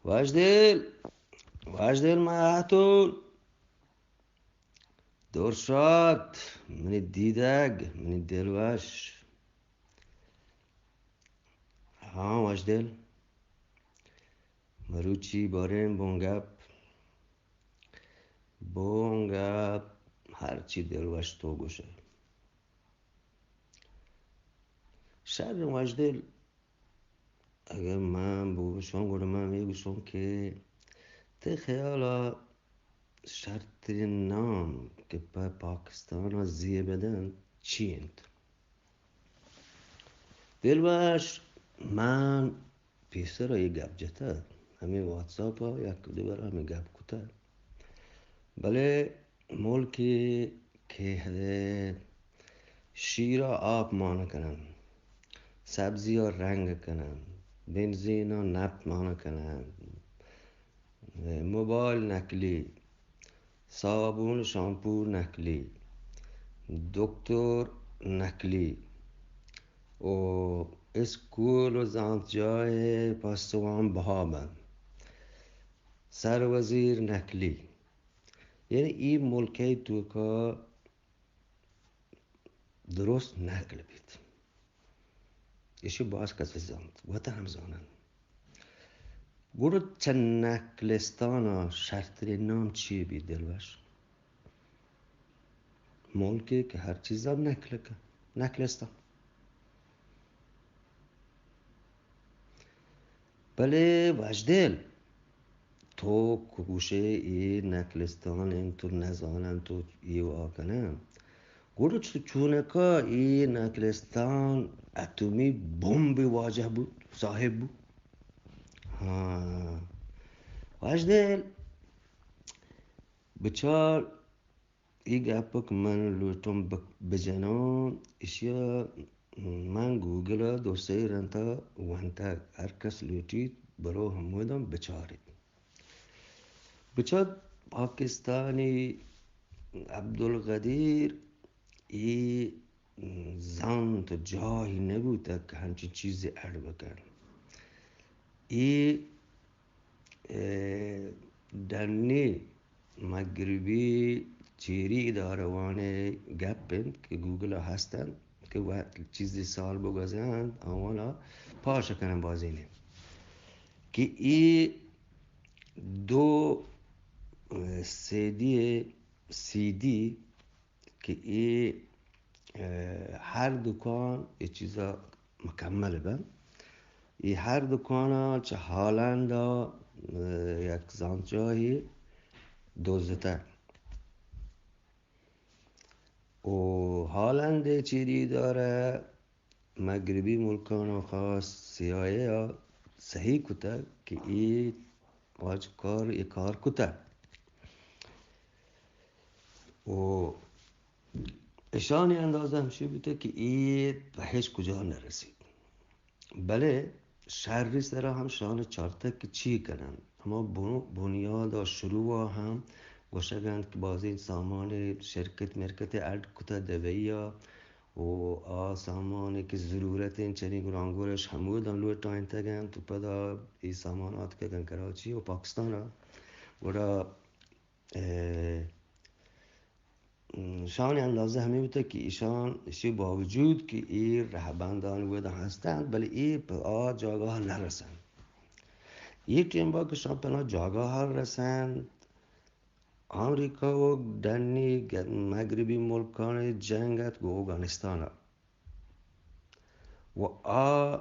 وشدل، وشدل مهتول، درشات، منی دیدگ، منی دلوش. ها وشدل، مروچی باریں بونگپ، بونگپ، هرچی دلوش تو گوشه. شر وشدل، اگه من بگوشم، گڑا من میگوشم که تئی خیالا شرترین نام که په پاکستان زیه بدن چی انت؟ دلوش، من پیسر ءَ اے گپ جتگ، ہمے واتساپ ءَ یک دو بر ہمے گپ کتگ، بلے ملکے کہ شیر ءَ آپ مان کنن، سبزی ءَ رنگ کنن، بنزین ءَ نپت مان کنن، موبائل نقلی، صابون شامپو نقلی، دکتر نقلی، و اسکول و زانتجاہ پستوان بہا بنت، سر وزیر نقلی. یعنی ای ملکے توکا درست نقل بیت. ایشی باز کس زانت، وطن ہم زانن. گڑا چہ نقلستان ءَ شرترین نام چی بیت دلوش؟ ملکے کہ ہر چیز ءَ نقل کن، نقلستان. بلے وشدل، تو کہ گوشے اے نقلستان انت و نزانن تو اے وا کنن، گڑا چو چونکا اے نقلستان اتمی بمب واجہ بوت، صاحب بوت؟ ہاں. وشدل، بچار، اے گپ کہ من لوٹم بک-، بجناں، اشیا من گوگل ءَ دو سے رندا ونتگ، ہر کس لوٹیت برو ہموداں بچاریت. بچار، پاکستانی عبدالقدیر اے زانت و جاہی نبوتگ کہ ہنچیں چیزے اڈ بکن. اے، اے، ڈنی مغربی چیری ادارہانی گپ انت کہ گوگل ءَ ہست انت کہ وت چیزے سال بگوزینت، آوانا پاش کنن بازینے کہ اے دو، اے، سیدی، سیدی کہ اے، اے، ہر دکان اے چیزا مکمل بنت. اے ہر دکانا چہ ہالینڈا، اے، یک زانتجاہے دزتگ. و ہالینڈ چیری ادارہ مغربی ملکانا خاص سی آئی اے ءَ صحیح کتگ کہ اے واجہ کار، اے کار کتگ. و اشانی اندازہ ہمشی بوتگ کہ اے پہ ہچ کجا نہ رسیت. بلے شری سرا ہم شان چارتگ کہ چی کنن. ہما بن-، بنیاد ءُ شروع ءَ ہم گوشگ انت کہ بازیں سامان شرکت مرکت اڈ کتہ دبئی ءَ و آ سامان کہ ضرورت انت چنی گرانگورش ہموداں لوٹائینتگ انت و پدا اے سامان آتکگ انت کراچی و پاکستان ءَ. گڑا، اے، شان اندازہ ہمے بوتگ کہ ایشان، ایشی باوجود کہ اے رہبندان ودا ہستند، بلے اے پہ آ جاگہ نہ رسند. اے ٹیمبا کہ شان پنا جاگہ رسند، امریکہ و ڈنی گ-، مغربی ملکانی جنگ ات گو اوگانستان ءَ. و آ،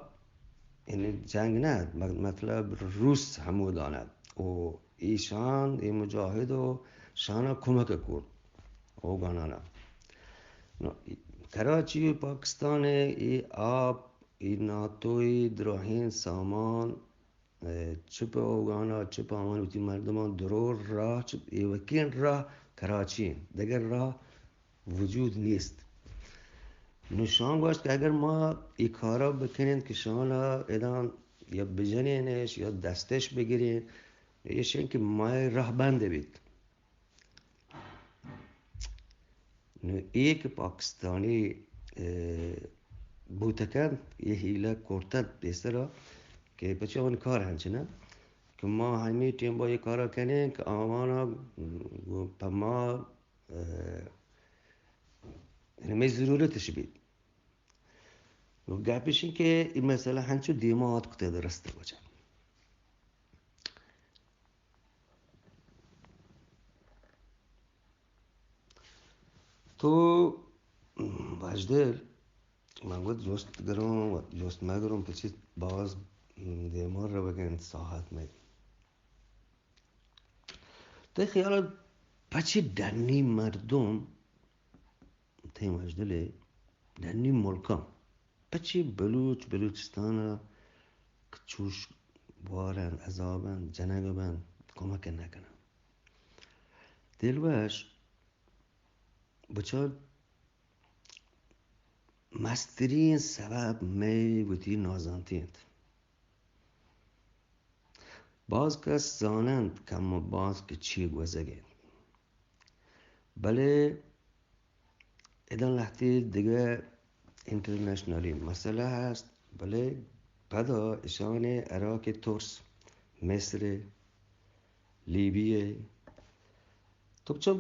یعنی جنگ نہ، م-، مطلب روس ہمودان ات و ایشان، اے مجاہد و شانا کمک کرد اوگانانا. نو، کراچی و پاکستان اے آپ، اے ناتوئی دراہیں سامان، اے، چپ اوگانا، چپ آوان وتی مردمان درور راہ، چپ ایوکین راہ کراچی انت. دگر راہ وجود نیست. نو شان گوشت کہ اگر ما اے کارا بکنین کہ شان ءَ ادان یا بجنینش یا دستش بگرین، ایش انت کہ مئے راہ بند بیت. نو اے کہ پاکستانی، اے، بوتکن، اے حیلہ کرتن پیسرا کہ پچے آوانی کار ہنچنہ. کہ ما ہمے ٹیم با اے کارا کنیں کہ آوانا گوں پہ ما، اه، یعنی مئے ضرورتش بیت۔ گپ اش انت کہ اے مسئلہ ہنچو دیما آتکتہ درستہ وجہ۔ تو واجدل، من گوشت جست گروں، جست مگروں، پچی باز دیما روگ انت ساعت مئے۔ تئی خیال ءَ پچی ڈنی مردم، تئی واجدل ءَ ڈنی ملکاں، پچی بلوچ، بلوچستان ءَ چوش بوار انت، عذاب انت، جنگ بنت، کمک نہ کننت؟ دلوش، بچار، مسترین سبب مئے وتی نازانتی انت۔ باز کس زاننت کم و باز کہ چی گوزگ انت، بلے ادا لہتے دگہ انٹرنیشنلی مسئلہ ہست، بلے پدا اشانی عراق ترس، مصر، لیبی، تو چہ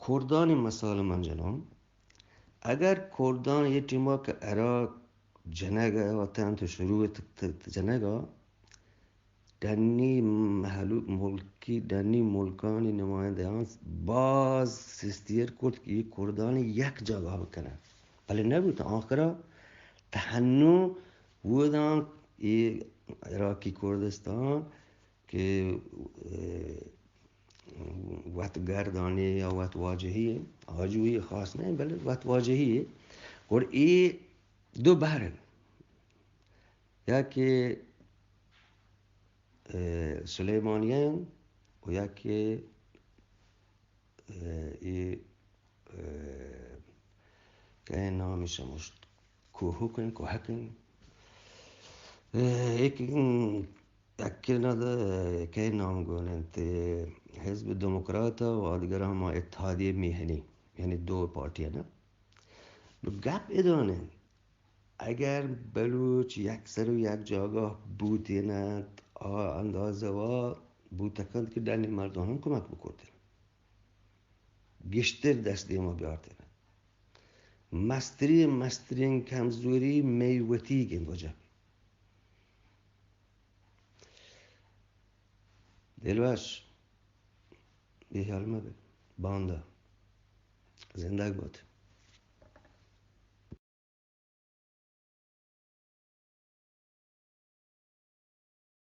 کردانی مثال من جنوں، اگر کردان اے ٹیما کہ عراق جنگ ءَ وتن تو شروع ت-، ت-، ت-، جنگ ءَ، ڈنی مہلو-، ملکی، ڈنی ملکانی نمائندگان باز سستیر کرت کہ اے کردانی یک جاگہ بکنن، بلے نبوت۔ آخرا تہنو بودان اے عراقی کردستان کہ، اه، وت گردانی یا وت واجہی، آجوئی خاص نہ، بلے وت واجہی۔ گڑ اے دو بہر انت، یا کہ، اه، سلیمانی انت و یا کہ، اه، اے، اه، کئے نام شمشت، کوہک انت، کوہک انت۔ اه، ایک، یکے نہ دے، کئے نام گون انت، حزب دموکرات و آدگراں ما اتحادیہ میہنی، یعنی دو پارٹی نا۔ نو گپ ادان انت، اگر بلوچ یک سر و یک جاگہ بوتینت، آ اندازہ وا بوتکنت کہ ڈنی مردم ہم کمک بکرتن، گیشتر دست دیما بیارتن۔ مسترین، مسترین کمزوری مئے وتیگ انت وجہ۔ دلوش، بے حال مبے۔ باندا۔ زندگ بات۔